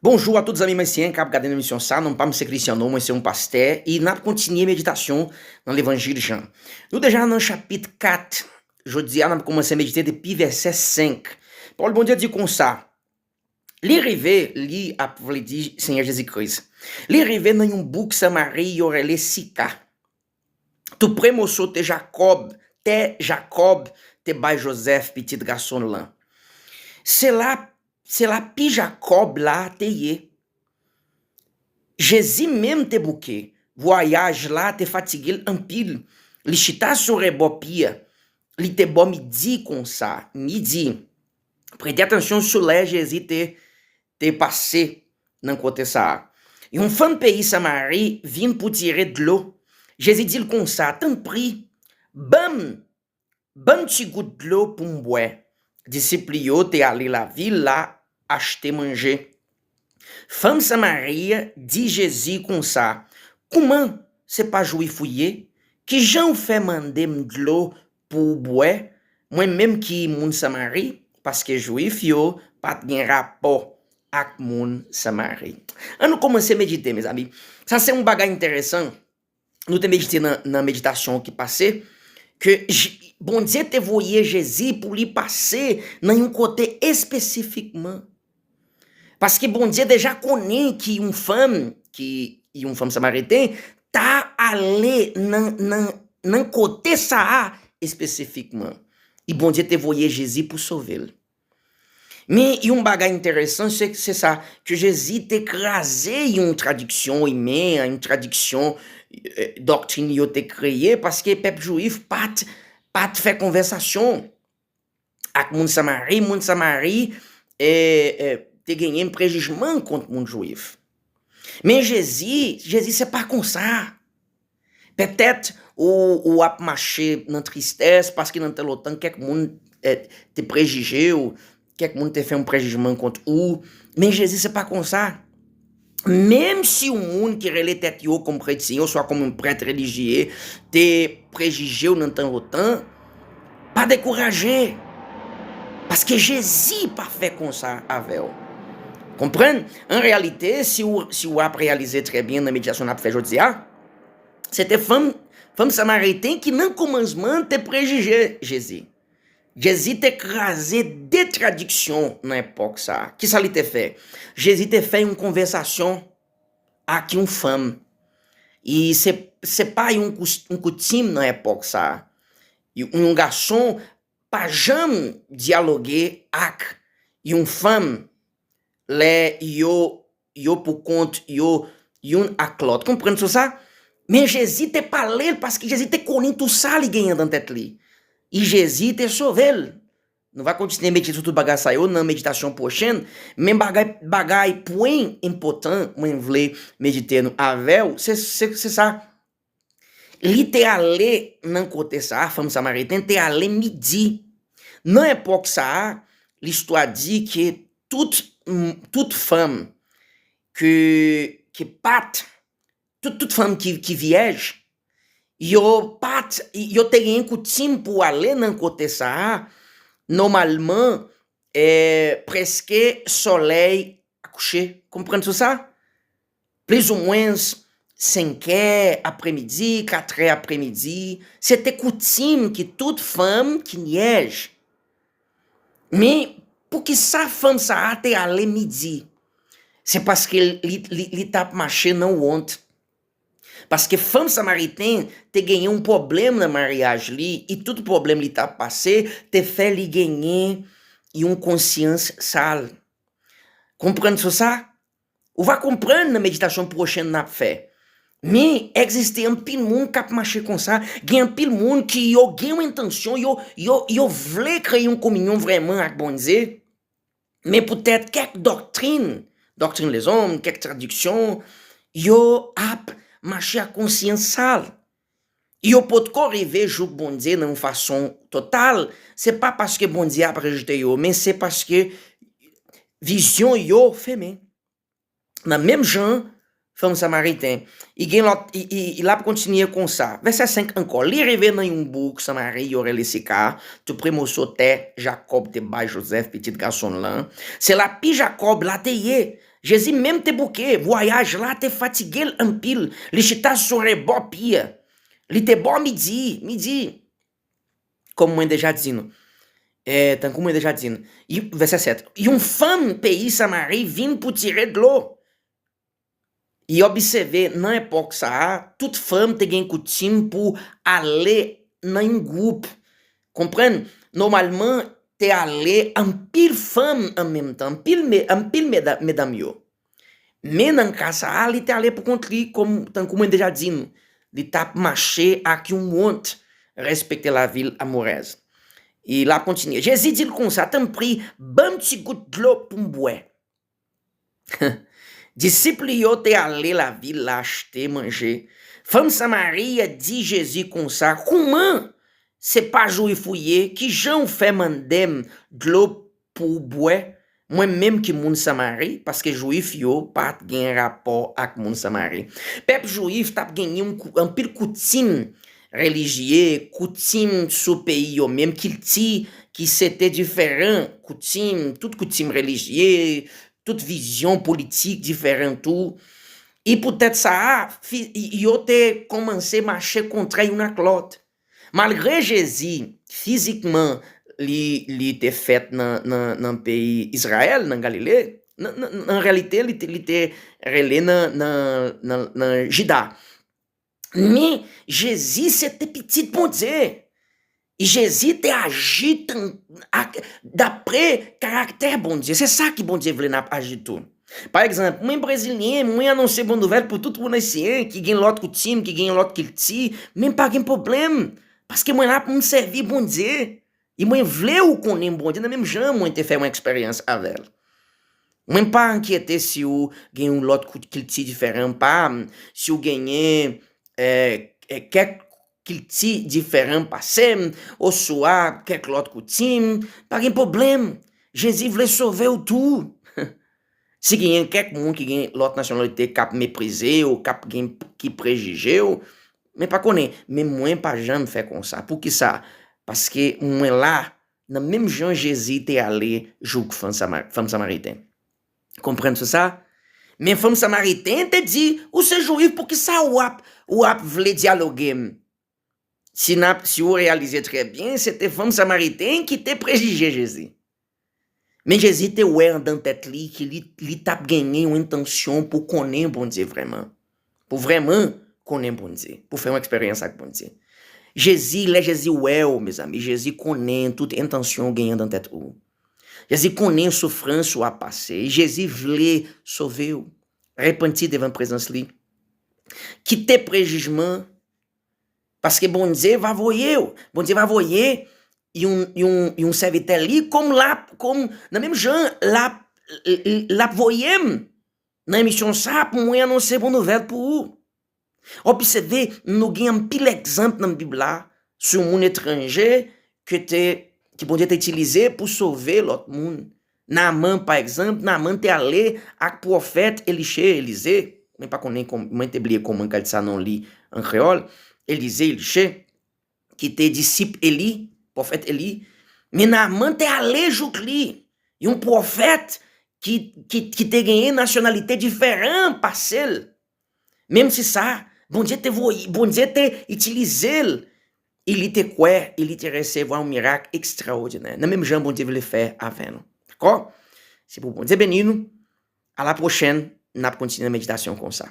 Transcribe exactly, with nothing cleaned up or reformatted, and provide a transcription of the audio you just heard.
Bonjou a tout zanmi mwen ki ap gade emisyon sa. Non pa m se Cristiano, mwen se yon pastè, e n ap kontinye meditasyon nan levanjil Jan. Nou deja nan chapit kat, jodi a n ap kòmanse medite depi vèsè senk. Pawòl Bondye di konsa, li rive, li ap vle di Senyè Jezi Kris. Li rive nan yon bouk Samari yo rele Sika. Tou pre moso te Jakòb, tè Jakòb te bay Jozèf, pitit gason l lan. Se la, se la pi Jakòb la te ye. Jezi menm te bouke. Vwayaj la te fatige l anpil. Li chita sou rebò pi a. Li te bò midi konsa. Midi. Prete atansyon sou lè Jezi te, te pase nan kote sa a. Yon fanm peyi Samari vin pou tire dlo. Jezi di l konsa, tanpri, ban m, ban m ti gout dlo pou m bwè. Disip li yo te ale lavil la achte manje. Fanm Samari a di Jezi konsa, kouman se pa Jwif ou ye? Kijan w fè mande m dlo pou w bwè, mwen menm ki moun Samari? Paske Jwif yo pa t gen rapò ak moun Samari. Ann nou kòmanse medite, mezanmi. Sa se yon bagay enteresan. Nou te medite nan, nan meditasyon ki pase, ke J- Bondye te voye Jezi pou li pase nan yon kote espesifikman. Paske Bondye deja konnen ki yon fanm, ki yon fanm samariten, ta ale nan, nan, nan kote sa a espesifikman. E Bondye te voye Jezi pou sove l. Men yon bagay enteresan, se, se sa, ke Jezi te kraze yon tradiksyon imen, yon tradiksyon, eh, doktrin yo te kreye, paske pèp jwif pa t, pa t fè konvèsasyon ak moun Samari. Moun Samari, eh, eh, te genyen prejijman kont moun jwif. Men Jezi, Jezi se pa konsa. Petèt ou, ou ap mache nan tristès, paske nan tan lontan kèk moun, eh, te prejije w, kèk moun te fè yon prejijman kont ou. Men Jezi se pa konsa. Menm si yon moun ki rele tèt yo kòm kretyen, oswa kòm yon prèt relijye, te prejije w nan tan lontan, pa dekouraje. Paske Jezi pa fè konsa avè w. Konprann? An reyalite, si w, si w ap reyalize trè byen nan meditasyon n ap fè jodi a, se te fanm, fanm samariten ki nan kòmansman te prejije Jezi. Jezi te kraze de tradiksyon nan epòk sa a. Kisa li te fè? Jezi te fè yon konvèsasyon ak yon fanm. E se, se pa yon kous- yon koutim nan epòk sa a. Yon, yon gason pa janm dyaloge ak yon fanm lè yo, yo pou kont yo youn ak lòt. Konprann sou sa? Men Jezi te pale l paske Jezi te konnen tou sa li genyen nan tèt li. E Jezi te sove l. Nou va kontinye medite sou tout bagay sa yo nan meditasyon pwochèn, men bagay, bagay pwen enpòtan mwen vle medite nou avè w, se, se, se sa. Li te ale nan kote sa a, fanm samariten te ale midi. Nan epòk sa a, listwa di ke tout, tout fanm ke, ke pa t, tout, tout fanm ki, ki vyèj, yo pa t, yo te gen koutim pou ale nan kote sa a, nòmalman, eh, prèske solèy a kouche. Konprann sou sa? Plizoumwen senkè apremidi, katrè apremidi, se te koutim ki tout fanm ki vyèj. Men, poukisa fanm sa a te ale midi? Se paske li, li, li t ap mache nan wont. Paske fanm samariten te genyen yon pwoblèm nan maryaj li, e tout pwoblèm li t ap pase te fè li genyen yon konsyans sal. Konprann sou sa? Ou va konprann nan meditasyon pwochèn n ap fè. Men, egziste anpil moun k ap mache konsa, gen anpil moun ki yo gen yon entansyon, yo, yo, yo vle kreye yon kominyon vrèman ak Bondye, men poutèt kèk doktrin, doktrin lezòm, kèk tradiksyon, yo ap mache ak konsyans sal. Yo potko rive jouk Bondye nan yon fason total, se pa paske Bondye ap rejte yo, men se paske vizyon yo fèmen. Nan menm jan, fanm samariten, i gen lòt, i, i, i l ap kontinye konsa. Vèsè senk ankò, li rive nan yon bouk Samari yo rele Sika, tou pre moso tè Jakòb te bay Jozèf, pitit gason l lan. Se la pi Jakòb la te ye. Jezi menm te bouke, vwayaj la te fatige l anpil. Li chita sou rebò pi a. Li te bò midi, midi. Kòm mwen deja di nou. E, tankou mwen deja di nou. Y-, vèsè sèt. Yon fanm peyi Samari vin pou tire dlo. Y obsève nan epòk sa a, tout fanm te gen koutim pou ale nan yon gwoup. Konprann? Nòmalman, te ale anpil fanm an menm tan, anpil, me, anpil meda-, medam yo. Men nan ka sa a, li te ale pou kont li, kòm, tankou mwen deja di nou, li t ap mache ak yon wont, respekte lavil amorèz. E l ap kontinye. Jezi di l konsa, tanpri, ban m ti gout dlo pou m bwè. Disip li yo te ale lavil la achte manje. Fanm Samari a di Jezi konsa, kouman se pa Jwif ou ye, kijan w fè mande m dlo pou w bwè? Mwen menm ki moun Samari, paske Jwif yo pa t gen rapò ak moun Samari. Pèp Jwif t ap genyen yon kou-, anpil koutim relijye, koutim sou peyi yo menm, kilti ki se te diferan, koutim, tout koutim relijye, tout vizyon politik diferan tou. E poutèt sa a, fi-, yo te kòmanse mache kontrè youn ak lòt. Malgre Jezi, fizikman, li, li te fèt nan, nan, nan peyi Izrayèl, nan Galile, nan, nan, nan reyalite, li te, li te rele nan, nan, nan, nan Jida. Men, Jezi se te pitit Bondye. E Jezi te aji tan, ak, dapre karaktè Bondye. Se sa ki Bondye vle n ap aji tou. Pa egzanp, mwen brezilyen, mwen anonse bon nouvèl pou tout moun ayisyen ki gen lòt koutim, ki gen lòt kilti, men pa gen pwoblèm, paske mwen la pou m sèvi Bondye. E mwen vle ou konnen Bondye nan menm jan mwen te fè yon eksperyans avè l. Mwen pa enkyete si w gen yon lòt kout-, kilti diferan pa m, si w genyen, eh, eh, kèk kilti diferan pase m, oswa kèk lòt koutim, pa gen pwoblèm. Jezi vle sove w tou. Si genyen kèk moun ki gen lòt nasyonalite k ap meprize w, k ap gen, ki prejije w, men pa konnen, men mwen pa janm fè konsa. Poukisa? Paske mwen la, nan menm jan Jezi te ale jouk fanm Sama-, fanm Samariten. Konprann sou sa? Men fanm Samariten te di, ou se Jwif, poukisa w ap, w ap vle dyaloge m? Si n ap, si w reyalize trè byen, se te fanm Samariten ki te prejije Jezi. Men Jezi te wè anndan tèt li ki li, li t ap genyen yon entansyon pou konnen Bondye vrèman. Pou vrèman konnen Bondye. Pou fè yon eksperyans ak Bondye. Jezi, lè Jezi wè w, mezanmi, Jezi konnen tout entansyon w genyen anndan tèt ou. Jezi konnen soufrans w ap pase. Jezi vle sove w. Repanti devan prezans li. Kite prejijman. Paske Bondye va voye w. Bondye va voye yon, yon, yon sèvitè li, kòm l ap, kòm, nan menm jan, l ap, l ap voye m nan emisyon sa a pou mwen anonse bon nouvèl pou ou. Obsève, nou gen anpil egzanp nan Bib la sou moun etranje ke te, ki Bondye te itilize pou sove lòt moun. Naaman, pa egzanp, Naaman te ale ak pwofèt Eliche, Elize. Mwen pa konnen kòm-, mwen te bliye kòman kal sa non li an kreyòl. Elize, Eliche, ki te disip Eli, pwofèt Eli. Men Naaman te ale jouk li, yon pwofèt ki, ki, ki te genyen nasyonalite diferan pase l. Menm si sa, Bondye te voye, Bondye te itilize l, e li te kwè, e li te resevwa yon mirak ekstraòdinè. Nan menm jan Bondye vle fè avè nou. Dakò? Se pou Bondye beni nou. A la pwochèn, n ap kontinye meditasyon konsa.